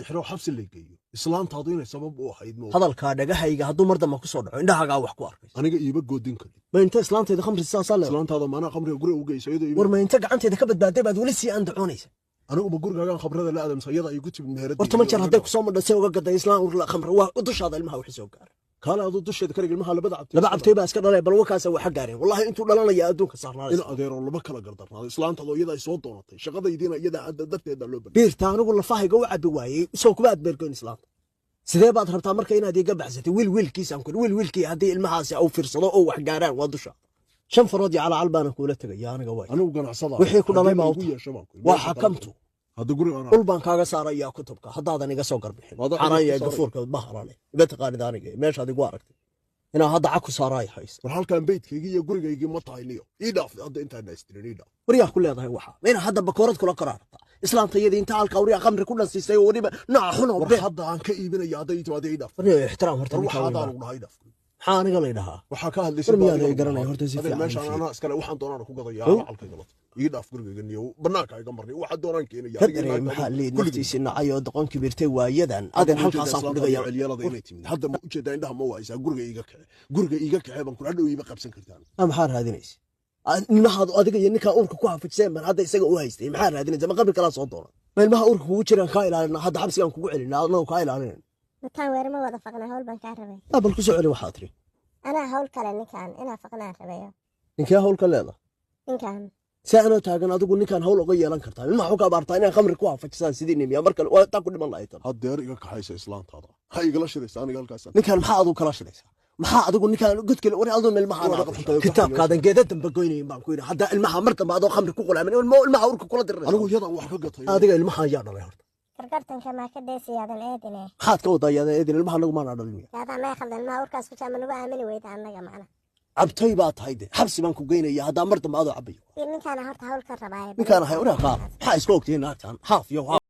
Xiro xabsi la geeyo islaantaadu inay sabab u ahayd ma Hadalkaa dhagahayga hadduu mar dambe ku soo dhaco, indhahaagaa wax ku arkaysa. Aniga iiba goodin karin. Ma inta islaantayda khamri saasaa leedahay? Islaantaada maanaa khamriga guriga u geyso iyadoo War, ma inta gacantayda ka badbaaday baad weli sii andacoonaysa? Anigu ma gurigaagaan khamrada la aadamsa? Iyada ay igu timid meherada. War, 10 jeer hadday kusoo madha, see uga gaday islaan urla khamri? Waa dushaada ilmaha wixii soo gaara. Kaale, aduu dusheeda karig ilmaha labada cabtay. Laba cabtay baa iska dhalay, bal wakaasa waxa gaareen. Wallahi intuu dhalanaya adduunka In saarnaanaysa. adeero, lama kala gardarnaado. Islaantaadu iyada ay soo doonatay, shaqadaydiina iyada hadda darteeda loo badiyay. Biirta anigu lafahayga u cabbi waayey soo kuma adbeergoyn islaanta. Sidee baad rabtaa marka inaad iga baxsatay? Wiil wiilkiisaan ku wiil wiilkii haddii ilmahaasi au fiirsado oo wax gaaraan, waa dusha. Shan farood iyo calaacal baana kuula tegaya aniga waay. Anigu ganacsada. Wixii ku dhalay baa igu u yeesho baan ku waa xakamtu. Hadda guriga anaa Dhul baan kaaga saarayaa kutubka haddaadan iga soo garbixin. Waad Xaraan ku saaray. Gafuurka ma harane, ima taqaanid aniga, meeshaad igu aragtay inaa hadda cag ku saaraay haysa. War, halkan beydkaygii iyo gurigaygii ma tahay niyo. Ii dhaaf hadda, intaan haystirin ii dhaaf. Waryaa, ku leedahay waxa ma inaa hadda bakoorad kula koraa rabtaa? Islaanta iyadii inta halka waryaa khamri ku dhansiisay oo weliba nooca xun oo War, been. hadda aan ka iibinaya hadday ii timaado, ii dhaaf. Waryaa, ixtiraam horta War, ninkaa waxa weyn hadaan baa. ugu dhahay ii dhaaf. Maxaa aniga la idhahaa? Waxaa ka hadlaysa. War, miyaad ay garanaya horta si Adeer, fiican meeshaan u fiiri. anaa iskale, waxaan doonaan ku gadaya. Huh? Lacalkayga lata ii dhaaf gurigayga niyo, banaanka iga marnay, waxaan doonaan keenaya. Ka dareey maxaa liid naftiisii nacay oo doqon kibirtay waayadan. Adeer, halkaasaan ku dhigaya. Celyalada inay timid hadda ma ujeedaa? Indhaha ma waaysaa? Guriga iiga kace, guriga iiga kace baan kula hadhow iiba qabsan kartaan. Maxaa raadinaysa? Ilmahaad adiga iyo ninkaa uurka ku hafajiseen baan hadda isaga u haystay. Maxaa raadinaysa? Ma qabri kalaa soo doona? Ma ilmaha uurka kugu jiraan kaa ilaalina? Hadda xabsigaan kugu celina, adnagu kaa ilaalinayna. Ninkaan weerama wada faqnaa, hawl baan kaa rabay. Bal ku soo celi waxaa tiri. Anaa hawl kale, ninkaan inaa faqnaan rabayo. Ninkee hawlka leeda? Ninkaan. See anoo taagan adigu ninkaan hawl uga yeelan kartaa? Ilmaha waxu ka abaartaa inaan khamri ku hafajisaan sidii nimiya mar kale waa taa ku dhiman lahayd tan. Haddeer iga kaxaysa islaantaada, ha igala shidaysa aniga halkaas. Ninkaan maxaa adigu kala shidaysaa? Maxaa adigu ninkaan godkale? War, aduu ilmaha Waa dhaqan. kitaabkaadan geeda dambe goynayin baan ku yidhi. Haddaa ilmaha mar dambe adoo khamri ku qulaamin, ilmaha urka kula diriraysa. Anigu iyadan wax ka gatay. Adiga ilmaha ayaa dhalay horta? Gargartanka maa ka deesiyaadan eedine. Maxaad ka wadaa yaada eedin? Ilmaha anagu maana dhalin. Yaadaa may khaldan, ilmaha urkaas ku jaama nagu aamini weyda annaga macna. Cabtoy baa tahay de, xabsi baan ku geynaya haddaa mar dambe adoo cabayo. Ninkaana horta hawl ka rabaaye. Ninkaan ahay oraa qaar maxaa iska ogtihiin naagtan haaf iyo haaf.